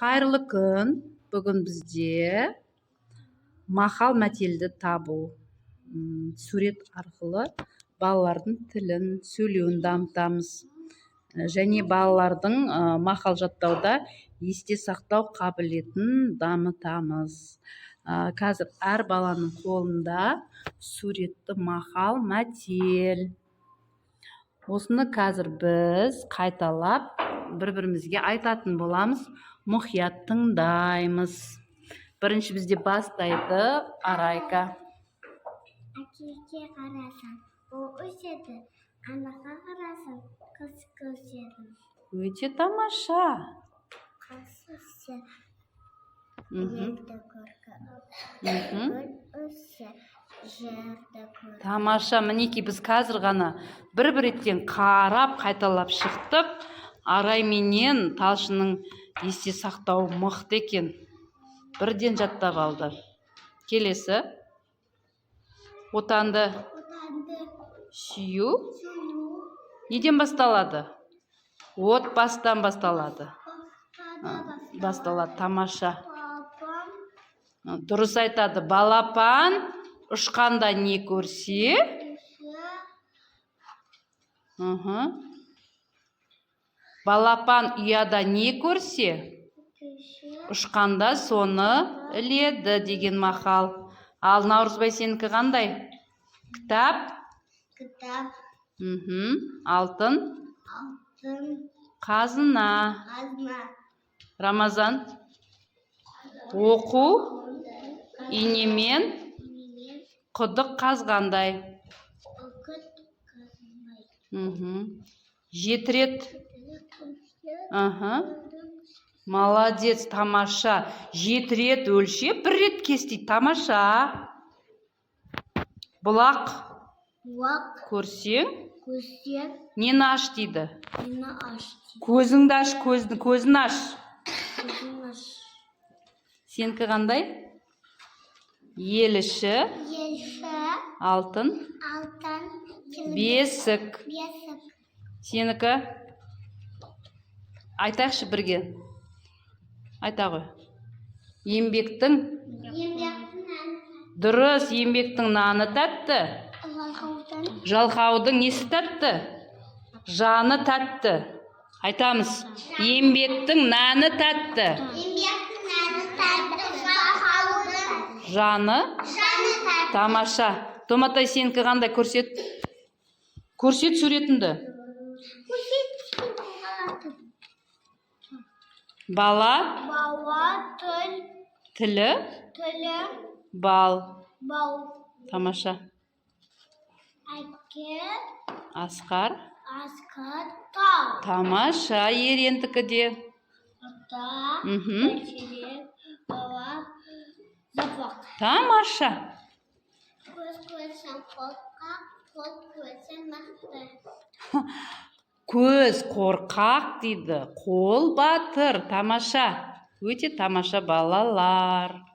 Қайырлы күн! Бүгін бізде мақал мәтелді табу, сурет арқылы балалардың тілін, сөйлеуін дамытамыз және балалардың мақал жаттауда есте сақтау қабілетін дамытамыз. Қазір әр баланың қолында суретті мақал мәтел. Осыны қазір біз қайталап, бір бірімізге айтатын боламыз, мұқият тыңдаймыз. Бірінші бізде бастайды Арайка. Әкеге қарасаң, ол өседі, анаға қарасаң, қыз өседі. Өте тамаша. Қыз өссе, елді көркі. Гүл өссе, жерді көркі. Тамаша! Мінекей, біз қазір ғана бір бір реттен қарап, қайталап шықтық. Арай менен Талшынның есте сақтауы мықты екен, бірден жаттап алды. Келесі: Отанды Отанды сүю сүю неден басталады? Отбасыдан басталады. Отбасыдан Басталады, тамаша. Балапан Дұрыс айтады. Балапан ұшқанда не көрсе? Өссе, Балапан ұяда не көрсе? Көрсе, Ұшқанда соны іледі деген мақал. Ал, Наурызбай, сенікі қандай? Кітап. Кітап. Алтын Алтын қазына. Қазына. Рамазан: оқу инемен Немен құдық қазғандай. Үкіт қазынай. Жеті рет. Молодец, тамаша! Жеті рет өлшеп, бір рет кес дейді. Тамаша! Бұлақ Бұлақ көрсең, көрсең, нені аш дейді? Нені аш дейді? Көзіңді аш, көзін, көзін аш. Көзін аш. Сенікі қандай? Ел іші Елші алтын алтын бесік. Бесік. Сенікі? Айтайықшы бірге, айта ғой. Еңбектің Еңбектің наны. Дұрыс, еңбектің наны тәтті. Жалқаудың Жалқаудың несі тәтті? Жаны тәтті. Айтамыз: еңбектің нәні тәтті. Еңбектің наны тәтті, жалқаудың жаны жаны тәтті. Тамаша! Томатай, сенікі қандай? Көрсет, көрсет суретіңді. Көрсет. Бала Бала тіл тілі тілі бал. Бал. Тамаша! Әке Асқар асқар тау. Тамаша! Ерендікі де. Ата бәйтерек, бала жапырақ. Тамаша! Көз көрсең қорқақ, қол көрсең мықты. Көз қорқақ дейді, қол батыр. Тамаша, өте тамаша, балалар!